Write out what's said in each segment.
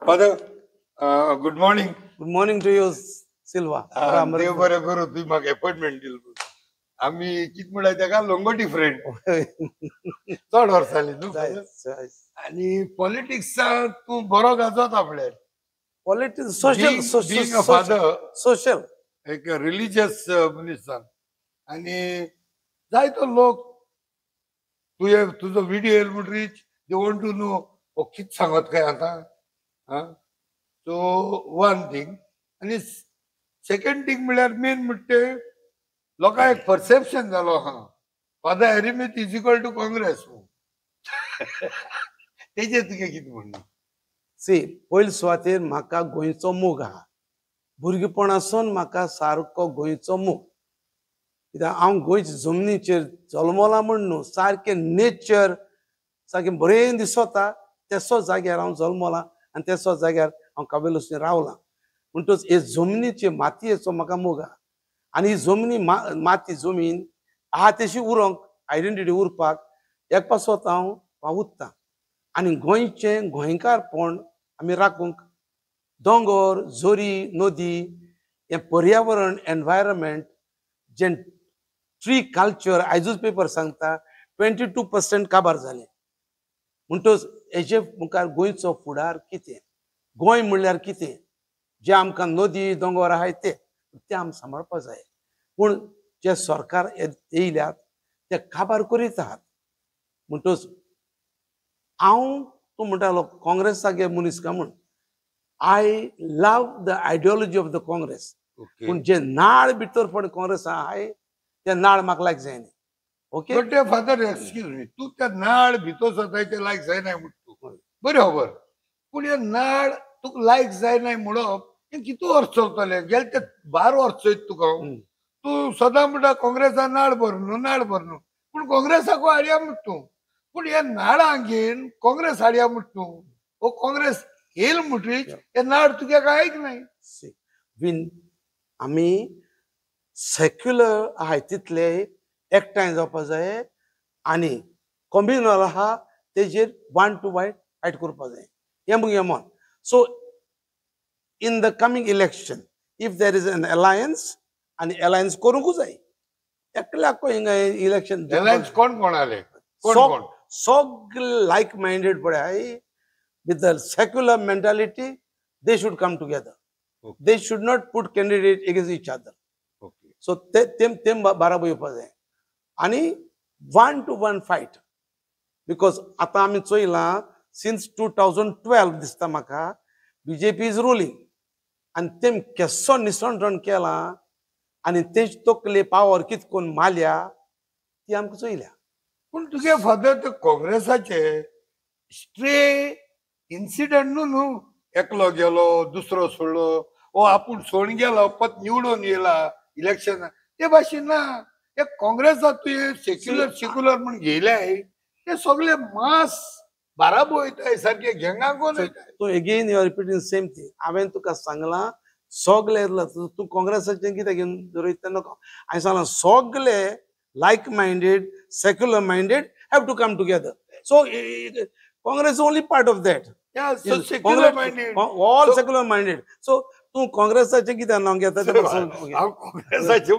Father, good morning. Good morning to you, Silva. देव बरें करूं, तुवें म्हाका अपॉइंटमेंट दिली. आमी कितें म्हणटा तेका, लंगोटी फ्रेंड, चड वर्सां जालीं न्हू. आनी पॉलिटिक्साक तूं बरो गाजोता म्हळ्यार. Politics, social. Being a father, social. एक रिलिजियस मनीस जावन आनी जायतो लोक तुवें तुजो विडियो येयलो म्हणटरीच they want to know हो कितें सांगत काय आतां. आं, सो वन थींग. आनी सेकंड थींग म्हळ्यार मेन म्हणटा तें लोकांक एक परसेप्शन जालो आहा, Father Aramith is equal to Congress. तेजेर तुगें कितें म्हणणें? सी, पयले सुवातेर म्हाका गोंयचो मोग आहा. भुरगेपणासून म्हाका सारको गोंयचो मोग, कित्याक हांव गोंयच्या जमनीचेर जल्मला म्हण न्हू, सारकें नेचर सारकें बरें दिसता तेसो जाग्यार हांव जल्मला आनी तेसो जाग्यार हांव काबेलोसून रावलां. म्हणटच हे जमनीचे मातयेचो म्हाका मोग आहा आनी ही जमनी माती जमीन आहा तशी उरोंक, आयडेंटिटी उरपाक एक पासत हांव वावुरतां. आनी गोंयचें गोंयकारपण आमी राखूंक दोंगर, जोरी, नदी, हें पर्यावरण, एनवायरमेंट, जें ट्री कल्चर आयजूच पेपर सांगता 22% काबार जालें. म्हणटच हेजे मुखार गोंयचो फुडार कितें, गोंय म्हणल्यार कितें, जें आमकां नदी दोंगर आहाय ते ते आमी सांबाळपा जाय. पूण जे सरकार येयल्यात ते काबार करीत आहात. म्हणटच हांव, तूं म्हणटालो काँग्रेसागे मनीस काय म्हूण, I love the ideology of the Congress, पूण जे नाळ भितर पण काँग्रेस आहाय ते नाळ म्हाका लायक जायना. ओके. बट ते फादर, एक्सक्यूज मी, तूं त्या नाळ भितर स्वताचे लायक जायना म्हणटा तूं, बरें खबर. पूण हे नाळ तुका लायक जायना म्हणप हें कितू वर्स चलतलें? गेले ते 12 वर्स चोयत तुका हांव. तूं सदां म्हणटा काँग्रेसा नाळ बरो न्हू, नाळ बरो न्हू, पूण काँग्रेसाकू हाडया म्हणटा तूं. पूण ह्या नाळांक घेवन काँग्रेस हाडया म्हणटा तूं, हो काँग्रेस येयल म्हणटरीच हे नाळ तुगे काय आयक सी, बीन आमी सेक्युलर आहाय तितले एकठांय जावपा जाय आनी कम्युनल आहा तेजेर वन टू वन फायट करपा जाय, हें म्हगे मन. So in the coming election if there is an alliance, आनी अलायन्स करूंकूच जाय, एकल्याक हिंगा इलेक्शन. अलायन्स कोण कोण आले, कोण कोण? सगळे लायक मायंडेड पळय आहाय, with the secular mentality, they should come together. They should not put candidate against each other. So ते तेम तेम बाराबर येवपा जाय आनी one to one fight, because आतां आमी चोयलां सिन्स 2012 दिसता म्हाका बीजेपी is ruling आनी तेम केसो निसणटण केलां आनी तेज तकले पावर कित कोन्न मारल्या ती आमकां चोयल्या. पूण तुगे फादर, ते काँग्रेसाचे स्ट्रे इन्सिडंट न्हू न्हू, एकलो गेलो, दुसरो सोडलो, ओ आपूण सोडून गेलो, पत निवडून येयला इलेक्शन, ते भाशेन ना. ते काँग्रेसाक तुवें सेक्युलर सेक्युलर म्हूण घेयल्याय, ते सगळे मास बाराबो वयताय, सारके गेंगांक वयताय. तूं again you are repeating same thing. हांवें तुका सांगलां सगळे, तूं काँग्रेसाचें कितें घेवन दवरिता नाका. हांवें सांगलां सगळे like minded, secular minded have to come together. So Congress only part of that. So secular minded. All secular minded. So तूं काँग्रेसाचें कितें नांव घेता तें म्हाका समजूंक. हांव काँग्रेसाचें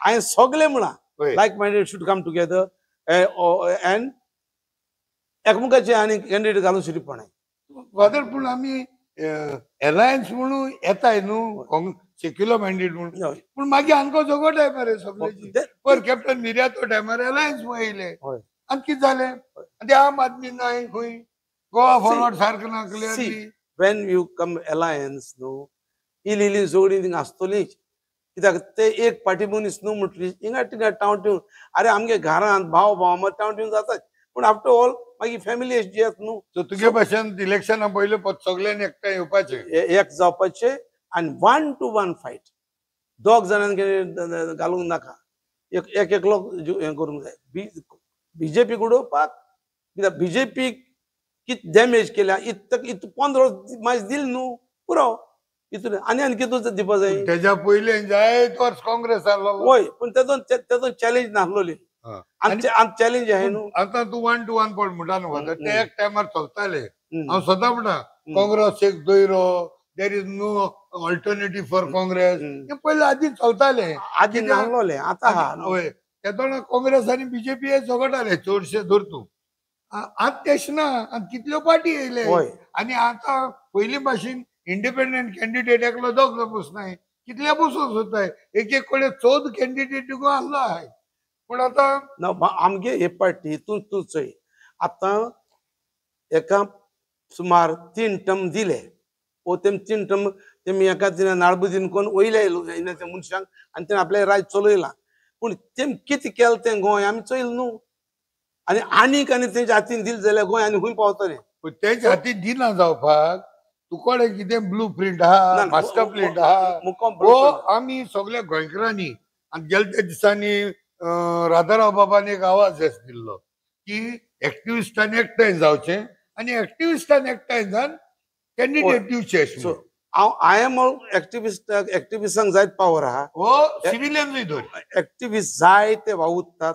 हांवें सगळे म्हळां, like minded should come together and एकमेकाचे आनी कॅन्डिडेट घालून शिरीपण. फादर, पूण आमी अलायन्स म्हणून येताय न्हू सेक्युलर मायंडेड म्हणून, पूण मागीर आमकां झगडटाय मरे सगळे. पर कॅप्टन मिर्यातो टायमार अलायन्स म्हूण येयले आनी कितें जालें? आनी ते आम आदमी नाय खंय, गोवा फॉरवर्ड सारकें ना clearly. When you come alliance न्हू, इल्ली इल्ली झगडीं थिंगा आसतलीच, कित्याक ते एक पार्टी मनीस न्हू म्हटली हिंगा थिंगा टावं, अरे आमगे घरांत भाव भाव मत टावं जाताच, पूण आफ्टर ऑल मागीर फॅमिली अशी येता न्हू. सो तुगे भाशेन इलेक्शना पयलीं सगळ्यांनी एकठांय येवपाचें, एक जावपाचें आनी वन टू वन फायट, दोग जाणांक घालूंक नाका, एक एक एकलो हें करूंक जाय बीजेपीक उडोवपाक. कित्याक बीजेपीक कित डॅमेज केल्या, इत इत 15 मायज दिल न्हू पुरो, इतून आनी आनी कितू दिवपा जाय. तेज्या पयलीं जायत वर्स काँग्रेस आसलो. हय, पूण तेतून चॅलेंज नासलोली, आनी चॅलेंज आहाय न्हू. आतां तूं वन टू वन पळ म्हणटा न्हू, ते एक टायमार चलताले. हांव सदां म्हणटा काँग्रेस एक दोयरो, there is no alternative for Congress. हे पयले आदी चलताले, आदी नासलोले, आतां हय. तेदोना काँग्रेस आनी बीजेपी हे झगडटाले चडशे धर तूं. आतां तेश ना, आतां कितल्यो पार्टी येयले आनी आतां पयलीं भाशेन इंडिपेंडंट कॅन्डिडेट एकलो दोग बसनाय, कितले बसून सोदताय, एक एक कडेन 14 कॅन्डिडेट आहलो आहाय. पूण आतां ना आमगे हे पार्टी तूं तूं चोय आतां एका सुमार 3 टर्म दिले, ओ तेम 3 टर्म तेमी एका तिणें नाळबुदीन कोन्न वयले येयले त्या मनशांक आनी तेणें आपलें राज चलयलां. पूण तेम कितें केलें तें गोंय आमी चोयलें न्हू, आनी आनीक आनी तेंच्या हातीन दिलें जाल्यार गोंय आनी खूंय पावतलें. तेंच्या हातीन दिना जावपाक तुकडे कितें ब्लू प्रिंट आहा, मास्टर प्रिंट आहा, हो आमी सगळ्या गोंयकारांनी. आनी गेल्या त्या दिसांनी राधाराव बाबान एक आवाज दिल्लो की एक्टिविस्टान एकठांय जावचें आनी एक्टिविस्टान एकठांय जावन कॅन्डिडेट दिवचे. हांव I am activist, एक्टिविस्टांक जायत पावर आहा, हो सिविलियनूय धर एक्टिविस्ट जाय ते वावुरतात.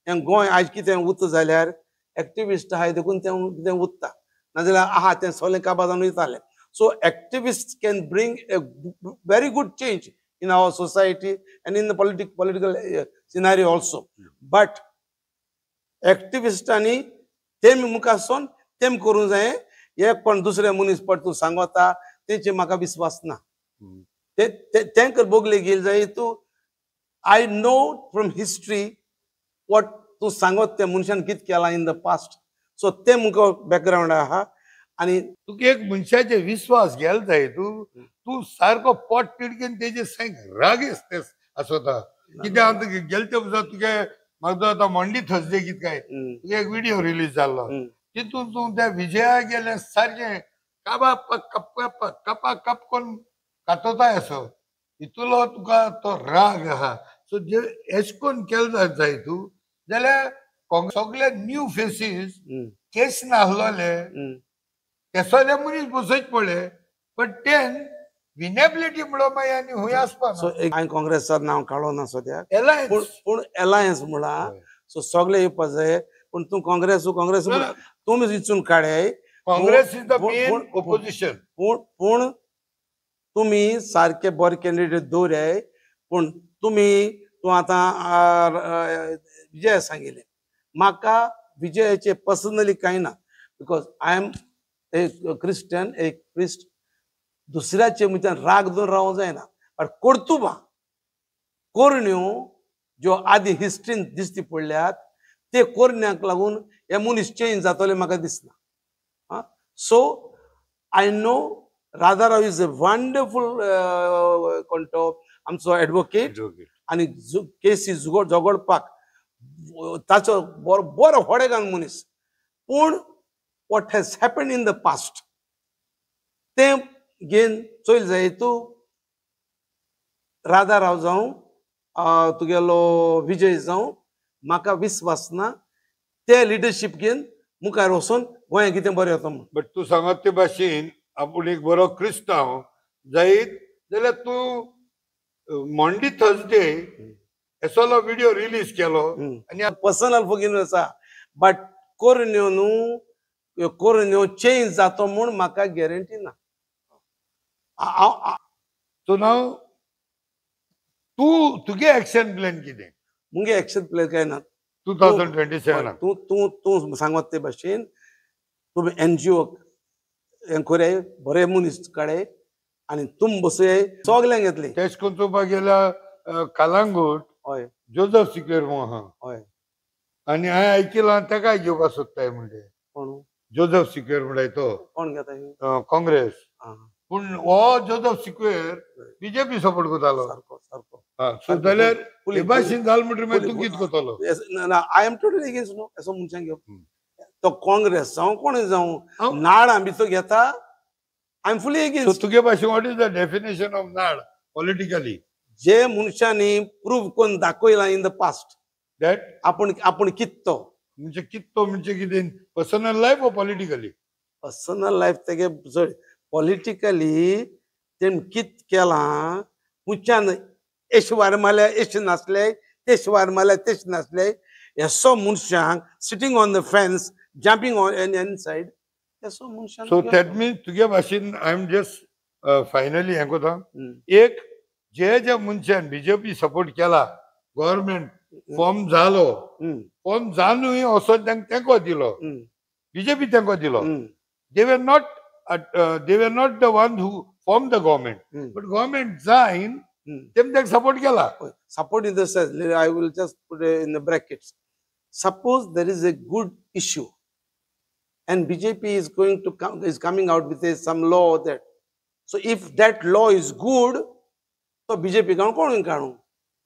हें गोंय आयज कितें उरता जाल्यार एक्टिविस्ट आहाय देखून तें कितें उरता, नाजाल्यार आहा तें सगळें काबार जावन वयतालें. So activist can bring a very good change in our society and in the political scenario also. But एक्टिविस्टांनी तेम मुखार तेम करूंक जाय, एक पण दुसरे मनीस पड तूं सांगता तेंचे म्हाका विस्वास ना. तेंकां बोगले गेले जाय तूं. I know from history what तूं सांगत त्या मनशान कितें केलां इन the past. सो तें मुखार बॅकग्रावंड आहा. आनी तुका एक मनशाचे विस्वास गेल जाय, तूं तूं सारको पोट तिडकेन तेजे सांग रागेस ते आसता. कित्याक आतां गेले ते वर्सा तुगे म्हाका आतां मंडी थर्सडे कितें काय तुगे एक व्हिडियो रिलीज जाल्लो, तितून तूं त्या विजया गेले सारकें काबा कप कपा कप कोन्न कातोताय असो, तितूलो तुका तो राग आहा. सो जे एश कोन्न केलें जाय तूं जाल्यार सगळे न्यू फेसीस केस नासलोले तेसोले मनीस बसयत पडले, बट तेन विनेबिलिटी म्हणलो मागीर आनी हूंय आसपा. सो हांवें काँग्रेसाक नांव काडलो ना सद्याक, पूण एलायन्स म्हळां सो सगळे येवपा जाय. पूण तूं काँग्रेस काँग्रेस तुमी विचून काडय, Congress is the main opposition. पूण पूण तुमी सारके बरे कॅन्डिडेट दवराय. पूण तुमी तूं आतां विजय सांगिल्लें म्हाका, विजयाचे पर्सनली कांय ना, because I am a Christian, एक क्रिस्ट. दुसऱ्याचे मनशान राग धरून रावंक जायना. बट कर्तुबां कोरण्यो ज्यो आदी हिस्ट्रीन दिश्टी पडल्यात ते कोरण्याक लागून हे मनीस चेंज जातले म्हाका दिसना. So I know Radha Rao is a wonderful कोण तो आमचो एडवोकेट, आनी केसी झगडपाक ताचो बरो बरो होडेगान मनीस. पूण what has happen in the past तें घेवन चोयल जाय. तूं राधाराव जावं तुगेलो विजय जावं, म्हाका विस्वास ना ते लिडरशीप घेवन मुखार वचून गोंया कितें बरें येता म्हूण. बट तूं सांगत ते भाशेन आपूण एक बरो क्रिस्तांव जायत जाल्यार तूं मंडी थर्सडे असलो व्हिडियो रिलीज केलो आनी पर्सनल फोगीन आसा, बट कोरण्यो न्हू कोरण्यो चेंज जातो म्हूण म्हाका गॅरंटी ना. सो नाव तूं तुगे एक्शन प्लॅन कितें? मुगे एक्शन प्लॅन काय ना. 2027 तूं तूं तूं सांगत ते भाशेन तुमी एनजीओ हें कोराय, बरे मनीस काडे आनी तुम बसय सगल्यांक येतले. तेश कोन्न चोवपाक गेल्यार कालांगूट हय जोजफ सिक्वेर म्हूण आहा, हय, आनी हांवें आयकिलां तेकाय घेवपाक सोदताय म्हणजे कोण जोजफ सिक्वेर म्हणटाय तो कोण घेता? काँग्रेस. पूण हो जोजफ सिक्वेर बीजेपी सपोर्ट करतालो. सारको सारको. सो जाल्यार हे भाशेन जालें म्हणटकीर मागीर तूं कितें करतलो? I am totally against न्हू असो मनशांक घेवप. तो काँग्रेस जावं कोण जावं नाड आमी तो घेता, I am fully against. तुगे भाशेन what is the definition of नाड पॉलिटिकली? जे मनशांनी प्रूव करून दाखयलां इन the past that आपूण आपूण कित्तो म्हणजे कित्तो म्हणजे कितें पर्सनल लायफ वो पॉलिटिकली? पर्सनल लायफ तेगे चड पॉलिटिकली तेण कित केलां मनशान एश वार मारल्या एश नासले, तेश वार मारल्या तेश नासले, असो मनशांक sitting on the fence jumping on any side तेसो मनशान. सो that means तुगे भाशेन I am just finally हें कोता, एक जे जे मनशान बीजेपी सपोर्ट केला, गव्हर्मेंट फॉर्म जालो, फॉर्म जावनूय वचोन तांकां तेंको दिलो, बीजेपी तेंको दिलो, they were not the one who form the government, but government जायन तेम तांकां सपोर्ट केला. Support in the sense, I will just put in the brackets. Suppose there is a good issue and BJP is going to come, is coming out with some law that. So if that law is good, so BJP काणू कोण काणू?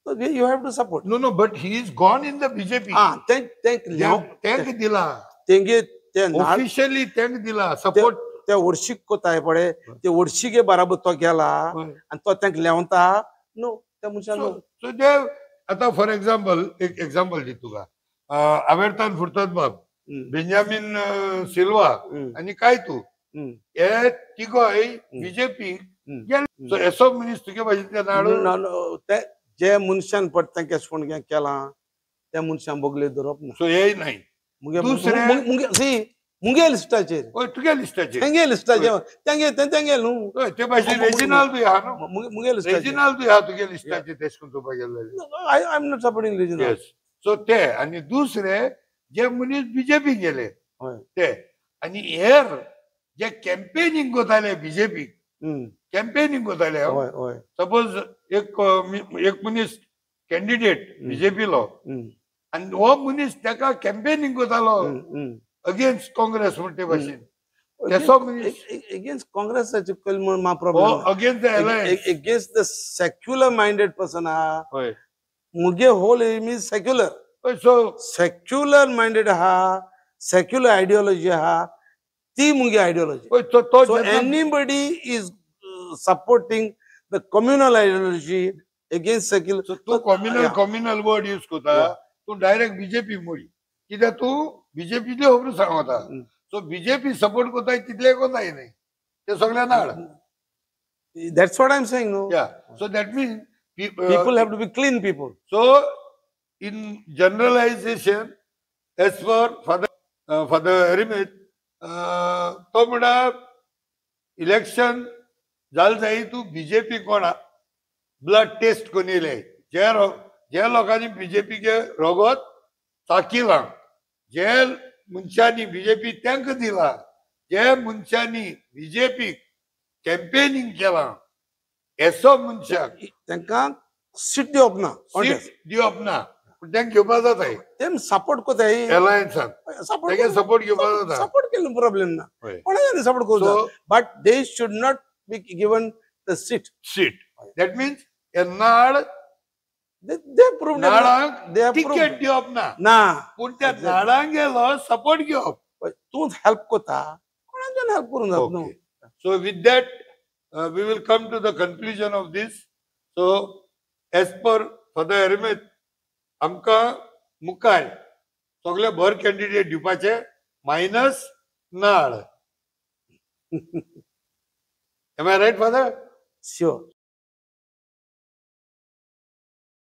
So you have to support. No, but he is gone in the BJP. Ah, ते तेंक दिला. तेंगे ते नाळ officially तेंक दिला support. ते वर्शीक कोताय पळय, ते वर्शिके बराबर तो गेला आनी तो तेंक लेवता न्हू, त्या मनशान न्हू. सो ते आता फॉर एक्झाम्पल, एक एक्झाम्पल दी तुका, आवेर्तान फुर्ताद बाब, बेंजामीन सिल्वा आनी काय तू, हे तिगोय बीजेपी गेले. सो एसो मनीस तुगे भाशेंतल्यान हाडून ना, ना, ते जे मनशान पट तांकां कोण केलां त्या मनशान बगले धरप ना. सो हे नाही. मुगे दुसरें- सी मुगे लिस्टाचेर. हय, तुगे लिस्टाचेर. तेंगे लिस्टाचेर, तेंगे तेंगे न्हू. हय, ते भाशेन रेजिनाल्दूय आहा न्हू. मुगे लिस्टाचेर. रेजिनाल्दूय आहा तुगे लिस्टाचेर, तेश करून चोवपाक गेले जाल्यार. I am not supporting Reginald. Yes, so ते आनी दुसरे जे मनीस बीजेपी गेले ते आनी हेर जे कॅम्पेनिंग कोताले बीजेपी, कॅम्पेनिंग कोताले. हय हय सपोज एक एक मनीस कॅन्डिडेट बीजेपीलो आनी हो मनीस ताका कॅम्पेनिंग कोतालो अगेन्स्ट काँग्रेस म्हणटे भाशेन, तेसो मनीस. अगेन्स्ट काँग्रेसाचे म्हूण मा हो problem. Against the alliance. Against the secular minded person आहा. मुगे होल एम is secular. हय, सो सेक्युलर मायंडेड आहा, सेक्युलर आयडियोलॉजी आहा, ती मुगे आयडियोलॉजी. हय, तो तो So जेन्ना anybody is supporting the communal ideology against secular. So तूं communal communal word use करता. तूं डायरेक्ट बीजेपी मोडी कित्याक तूं बीजेपीतले खबरो सांगता. सो बीजेपी सपोर्ट करताय तितले कोताय न्ही, ते सगळे नाड. That's what I'm saying, no? Yeah, so that mean People have to be clean people. So in generalization, as per Father Hermit, तो म्हणटा इलेक्शन जाल जाय तूं बीजेपी कोण ब्लड टेस्ट करून येयले, जे लोकांनी बीजेपीचे रगत चाकिलां, जे मनशांनी बीजेपी तांकां दिला, जे मनशांनी बीजेपी कॅम्पेनिंग केलां, येसो मनशाक तांकां सीट दिवप ना. सीट दिवप ना, पूण तांकां घेवपा जाताय. तेम सपोर्ट कोताय. एलायन्सान सपोर्ट तेगे सपोर्ट घेवपा जाता. सपोर्ट केल्लो प्रॉब्लेम ना. कोणाच्यानी सपोर्ट करूं, so but they should not be given the seat. Seat, that means हे नाड they prove नाडांक they ticket दिवप ना, ना. पूण त्या नाडांगेलो सपोर्ट घेवप. तूं हेल्प कोता, कोणाच्यान हेल्प करूंक जाता न्हू. So with that, we will come to the conclusion of this. So as per Father Hermit, आमकां मुखार सगळे बर कॅन्डिडेट दिवपाचे minus नाड. Am I right, Father? Sure.